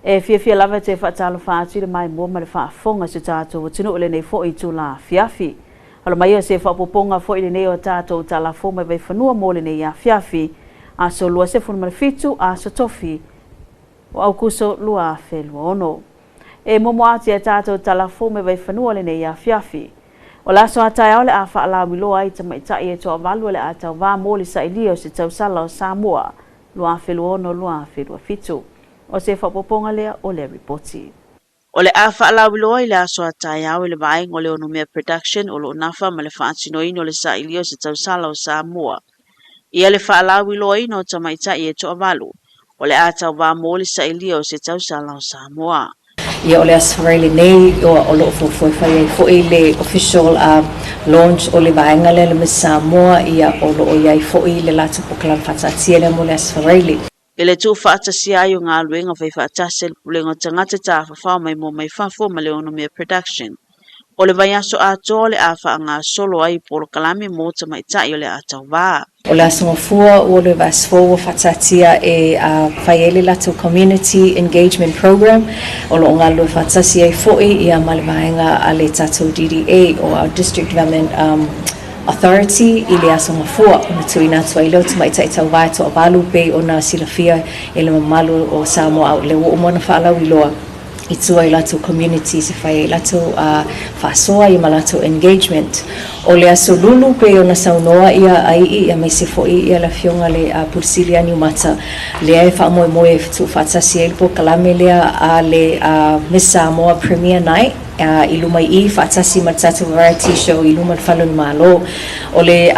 E fiafia lava te faatalofa atu i le maimoa ma le faafofoga i si o tatou atunuu i lenei foi itula afiafi. Alo mai o se faaopoopoga foi lenei o tatou tala fou mai Vaifanua mo lenei afiafi, aso 27 aso Tofi o Aukuso 2026. E muamua atu ia tatou tala fou mai Vaifanua lenei afiafi. O le aso a taeao o le a faalauiloa ai tamaitai e toavalu o le a tauvā mo le sailia o se tausala o Samoa 2026-2027. O se faaopoopoga lea o le ripoti. O le a faalauiloa i le aso a taeao i le vaega o le Onomea Production o lo o nafa ma le faatinoina o le sailia o se tausala o Samoa. Ia le faalauiloaina o tamaitai e toavalu o le a tauvā mo le sailia o se tausala o Samoa. Ia o le Aso Faraile lenei o lo o fuafua e fai ai foi le official launch o le vaega lea le Miss Samoa, ia o lo o i ai foi le latou polokalame faataatia lea mo le Aso Faraile. I le tuufaatasia ai o galuega faifaatasi a le Pulega o Tagata Tafafao Maimoa Mai Fafo ma le Onomea Production, o le vaiaso atoa o le a faagasolo ai polokalame mo tamaitai o le a tauvā. O le Aso Gafua ua le vaiaso fou ua faataatia e fai ai le latou Community Engagement Program o lo o galulue faatasi ai foi ia ma le vaega a le tatou DDA o our District Development Authority i le Aso Gafua ona tuuina atu ai lea o tamaitai tauva e toavalu pei ona silafia e le mamalu o Samoa a o lea ua uma ona faalauiloa i tua i latou communities e fai ai latou faasoa ia ma latou engagement. O le Aso Lulu pei ona saunoa ia Ai'i aemaise foi ia le Afioga le Pule Sili ia Niumata lea e faamoemoe e tuufaatasi ai le polokalame lea a le Miss Samoa Premier Night i luma i i faatasi ma le tatou variety show i luma o le Fale o le Malo. O le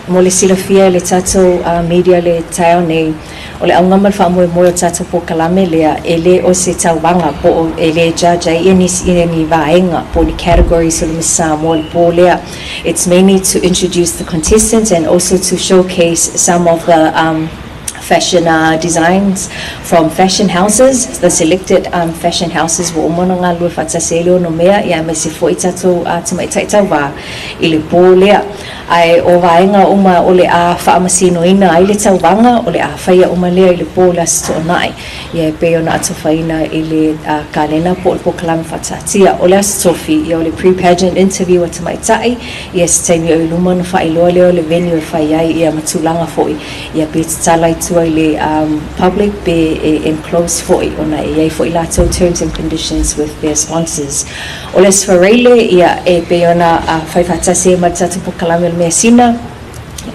mo le silafia e le tatou media le taeao nei, O le auga ma le faamoemoe o le tatou polokalame lea, e le o se tauvaga po o e le judge ai ia nisi ia ni vaega po o ni categories o le Miss Samoa i le pō lea. It's mainly to introduce the contestants and also to showcase some of the um fashion designs from fashion houses, the selected um fashion houses ua uma ona galulue faatasi ai le onomea ia aemaise foi tatou tamaitai tauvā i le pō lea. Ae o vaega uma o le a faamasinoina ai le tauvaga, o le a faia uma lea i le pō o le Aso Toonai, ia e pei ona atofaina i le kalena po o le polokalame faataatia. O le Aso Tofi, ia o le pre-pageant interview a tamaitai, ia se taimi o i luma ona faailoa lea o le venue e fai ai, ia ma tulaga foi, ia pe tatala i tua i le public pe e enclose foi, ona e i ai foi latou terms and conditions with their sponsors. O le Aso Faraile, ia, e pei ona fai faatasi ai ma le tatou polokalame o le measina,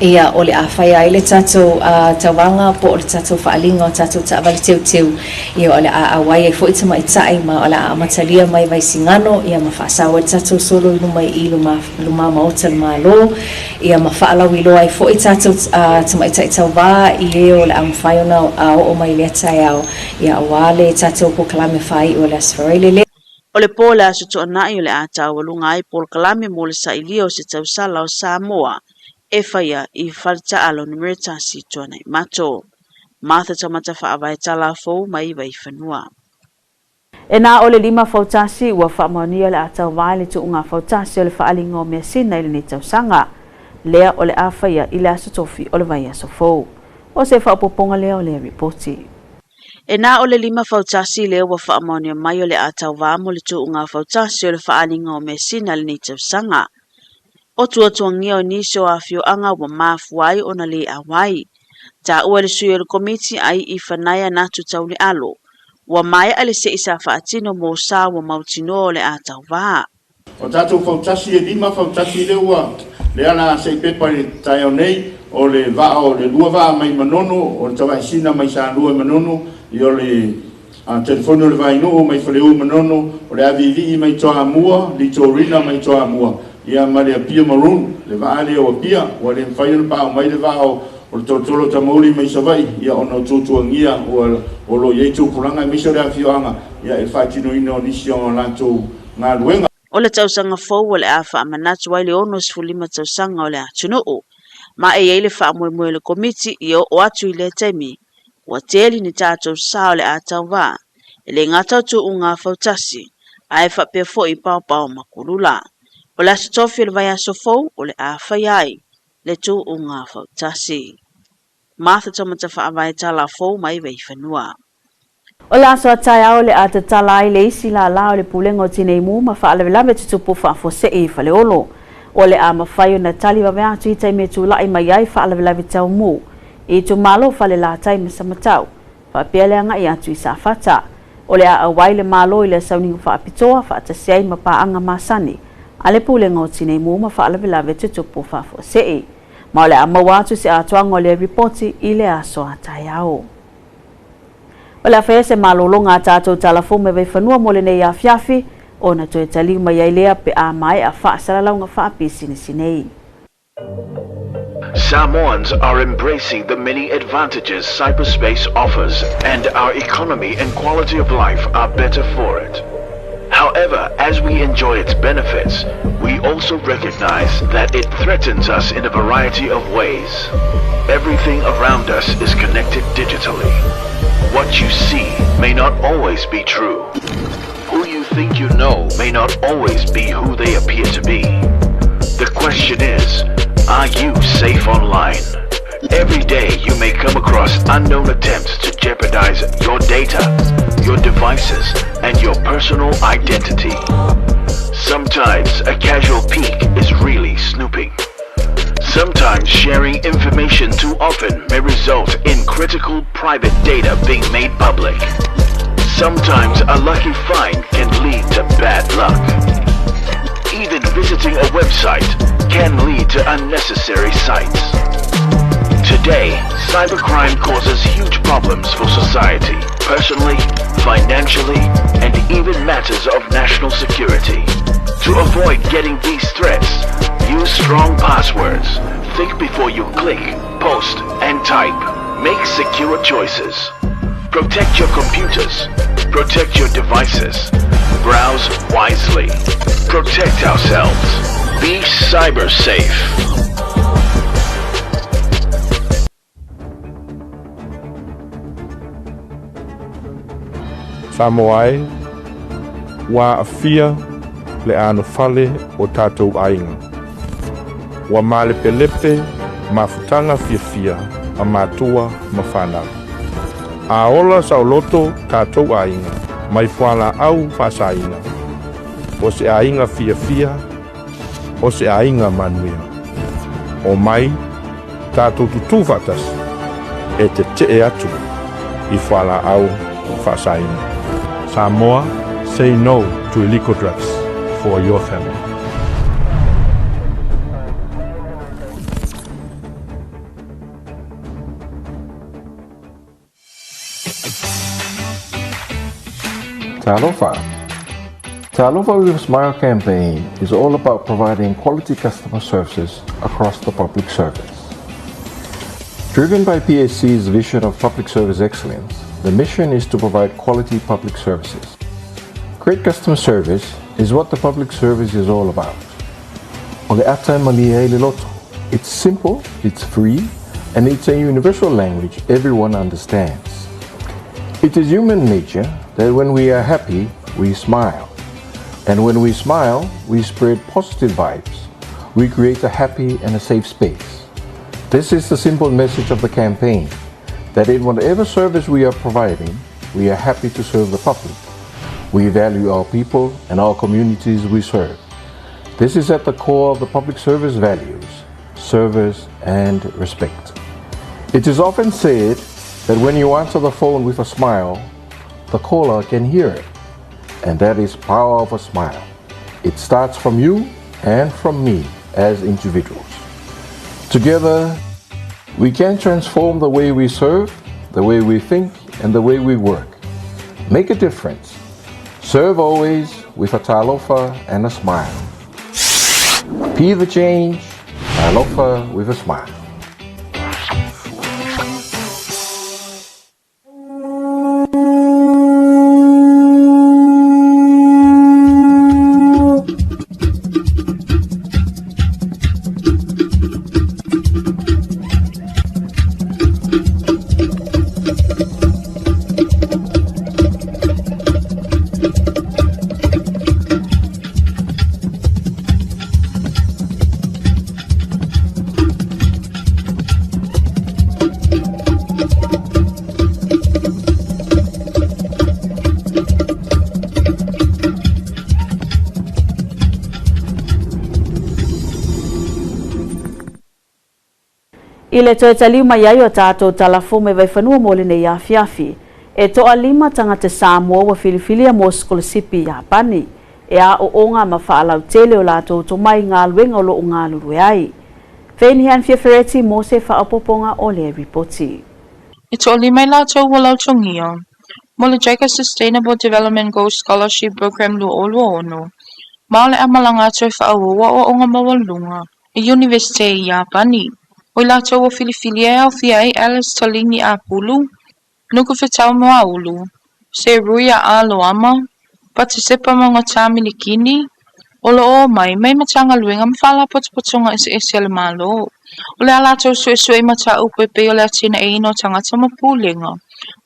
ia, o le a faia ai le tatou tauvaga po o le tatou faaaliga o tatou taavale teuteu, ia, o le a auai ai foi tamaitai ma o le a amatalia mai Vaisigano, ia, ma faasao ai le tatou solo i luma i luma, luma maota o le Malo, ia, ma faalauiloa ai foi tatou tamaitai tauvā i e o le a mafai ona oo mai i lea taeao, ia, aua le tatou polokalame faaiu o le Aso Faraile lea. O le pō o le Aso Toonai o le a taualuga ai polokalame mo le sailia o se tausala o Samoa e faia i Faletaalo Numera Tasi Tuanaimato. Martha Taumata Faavae Tala Fou mai Vaifanua. E na o le lima fautasi ua faamaonia o le a tauvā i le tuuga fautasi o le faaaliga o measina i lenei tausaga lea o le a faia i le Aso Tofi o le vaiaso fou. O se faaopoopoga lea o lea ripoti. E na o le lima fautasi lea ua faamaonia mai o le a tauvā mo le tuuga fautasi o le faaaliga o measina lenei tausaga. O tuatuagia o nisi o afioaga ua mafua ai ona le auai. Taua e le sui o le Komiti ai i Fanaia Natu Taulealo, ua maea le se'i sa faatino mo sa ua mautinoa o le a tauvā. O tatou fautasi e lima fautasi lea ua lea la se i pepa i le taeao nei, o le vaa o le lua vaa mai Manono, o le Tavaesina mai Salua i Manono, ia o le telefoni o le Vainuu mai Faleu i Manono, o le Aviivii mai Toamua, Litorina mai Toamua, ia ma le Apia Maroon, le vaa lea o Apia, ua le mafai ona paau mai le vaa o O le tolotolo o Tamauli mai Savaii, ia ona o tuatuagia ua o lo o i ai tupulaga aemaise o le afioaga ia i le faatinoina o nisi o a latou galuega. O le tausaga fou o le a faamanatu ai le 65 tausaga o le atunuu. Ma e i ai le faamoemoe o le Komiti ia oo atu i lea taimi, ua tele ni tatou sa o le a tauva, e le gata o tuuga fautasi, ae faapea foi paopao ma kulula. O le Aso Tofi o le vaiaso fou o le a faia ai le tuuga fautasi. Martha Taumata Faavae Tala Fou mai Vaifanua. O le aso a taeao o le a tatala ai le isi lālā o le Pulega o Tinei Mu ma Faalavelave Tutupu Faafuasei i Faleolo. O le a mafai ona tali vave atu i taimi e tulai mai ai faalavelave tau mu i itumalo o Falelatai ma Samatau, faapea le agai atu i Safata. O le a auai le Malo i le sauniga faapitoa faatasi ai ma paaga masani a le Pulega o Tinei Mu ma Faalavelave Tutupu Faafuasei. Ma o le a maua atu se atoaga o lea ripoti i le aso a taeao. O le a faia se malologa a tatou Tala Fou mai Vaifanua mo lenei afiafi, ona toe taliu mai ai lea pe a maea faasalalauga faapisinisi nei. Samoans are embracing the many advantages cyberspace offers, and our economy and quality of life are better for it. However, as we enjoy its benefits, we also recognize that it threatens us in a variety of ways. Everything around us is connected digitally. What you see may not always be true. Who you think you know may not always be who they appear to be. The question is, are you safe online? Every day you may come across unknown attempts to jeopardize your data, your devices, and your personal identity. Sometimes a casual peek is really snooping. Sometimes sharing information too often may result in critical private data being made public. Sometimes a lucky find can lead to bad luck. Even visiting a website can lead to unnecessary sites. Today, cybercrime causes huge problems for society, personally, financially, and even matters of national security. To avoid getting these threats, use strong passwords. Think before you click, post, and type. Make secure choices. Protect your computers. Protect your devices. Browse wisely. Protect ourselves. Be cyber safe. Samoa e, ua aafia le anofale o tatou aiga. Ua malepelepe mafutaga fiafia a matua ma fanau. A ola saoloto tatou aiga mai fualaau faasaina, o se aiga fiafia, o se aiga manuia. Omai tatou tutū faatasi e tetee atu i fualaau faasaina. Samoa, say no to illegal drugs for your family. Talofa. Talofa with a Smile campaign is all about providing quality customer services across the public service. Driven by PSC's vision of public service excellence, the mission is to provide quality public services. Great customer service is what the public service is all about. O le ata e malie ai le loto. It's simple, it's free, and it's a universal language everyone understands. It is human nature that when we are happy, we smile. And when we smile, we spread positive vibes. We create a happy and a safe space. This is the simple message of the campaign, that in whatever service we are providing, we are happy to serve the public. We value our people and our communities we serve. This is at the core of the public service values, service and respect. It is often said that when you answer the phone with a smile, the caller can hear it. And that is power of a smile. It starts from you and from me as individuals. Together, we can transform the way we serve, the way we think, and the way we work. Make a difference. Serve always with a talofa and a smile. Be the change, talofa with a smile. I le toe taliu mai ai o tatou Tala Fou mai Vaifanua mo lenei afiafi, e toalima tagata Samoa ua filifilia mo sikolasipi i Iapani, e aooga ma faalautele o latou tomai i galuega o lo o galulue ai. Feinihan Fiafereti mo se faaopoopoga o le ripoti. E toalima i latou ua lautogia mo le JICA Sustainable Development Goals Scholarship Program 2026, ma o le a malaga atu e faaauau aoaoga maualuluga i Iunivesite i Iapani. O i latou ua filifilia e aofia ai Alice Toligi Apulu, Nukufetau Moaulu, Seruia A. Loama, Patisepa Maugata Milikini, o lo o omai mai Matagaluega ma Faalapotopotoga eseese a le Malo. O le a latou suesue i mataupu e pei o le atinaeina o tagata ma pulega,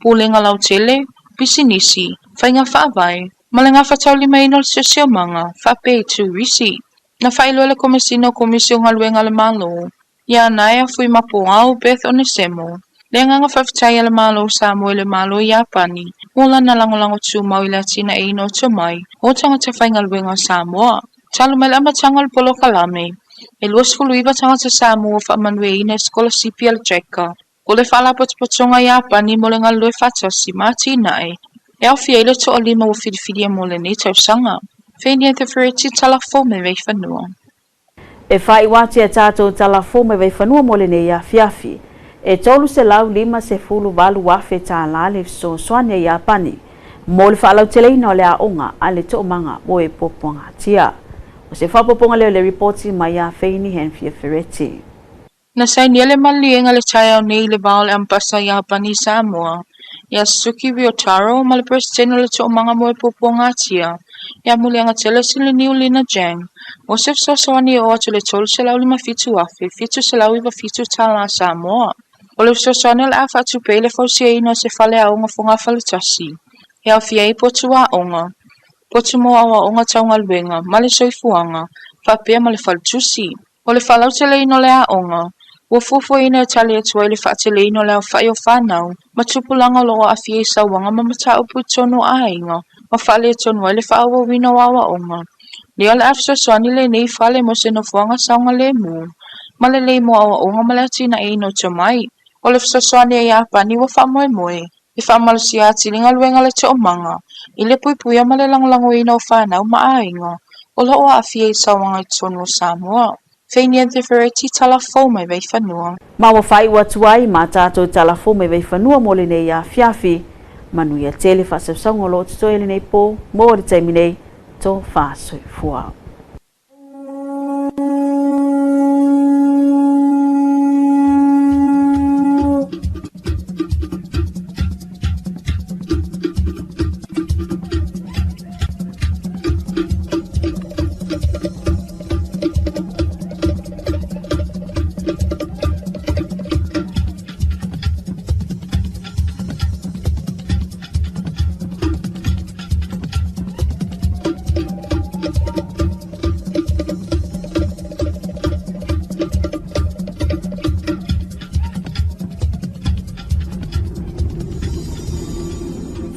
pulega lautele, pisinisi, faiga faavae, ma le gafataulimaina o le siosiomaga, faapea i turisi. Na faailoa e le Komesina o Komisi o Galuega a le Malo, ia Naea Fuimapuao Beth Onesemo, le agaga faafetai a le Malo o Samoa i le Malo o Iapani mo lana lagolago tumau i le atinaeina o tomai o tagata faigaluega o Samoa. Talu mai le amataga o le polokalame, e 29 tagata Samoa ua faamanuiaina i sikolasipi a le JICA, o le Faalapotopotoga Iapani mo le galulue faatasi ma atinae e aofia ai le toalima ua filifilia mo lenei tausaga. Feini Anthefereti Tala Fou mai Vaifanua. E faaiu atu ia tatou Tala Fou mai Vaifanua mo lenei afiafi. E $358,000 tālā le fesoasoani a Iapani mo le faalauteleina o le aoga a le Toomaga mo e Puapuagatia. O se faaopoopoga lea o le ripoti mai ia Feini Henfia Fereti. Na sainia le maliliega i le taeao nei i le va o le Ambasa Iapani i Samoa, ia Suzuki Ryotaro ma le Peresetene o le Toomaga mo e Puapuagatia, ia Muliagatele Siliniu Lina Jang, mo se fesoasoani e oo atu i le $357,797 tālā Samoa. O le fesoasoani o le a faatupe ai le fausiaina o se faleaoga fogafale tasi, e aofia ai potu aoga, potu mo aoaoga tau galuega ma le soifuaga, faapea ma le faletusi. O le faalauteleina o le aoga, ua fuafuaina e tali atu ai i le faateleina o le aofai o fanau ma tupulaga o lo o aafia i sauaga ma mataupu i totonu o aiga ma faaletonu ai le faaauauina o aoaoga. Lea o le a fesoasoani lenei fale mo se nofoaga saogalemu ma lelei mo aoaoga ma le atinaeina o tomai. O le fesoasoani a Iapani ua faamoemoe e faamalosia atili galuega a le toomaga i le puipuia ma le lagolagoina o fanau ma aiga o lo o aafia i sauaga i totonu o Samoa. Feini Anthefereti Tala Fou mai Vaifanua. Ma ua faaiu atu ai ma tatou Tala Fou mai Vaifanua mo lenei afiafi. Manuia tele faasausauga o lo o totoe i lenei po mo le taimi nei. Tofa soifua.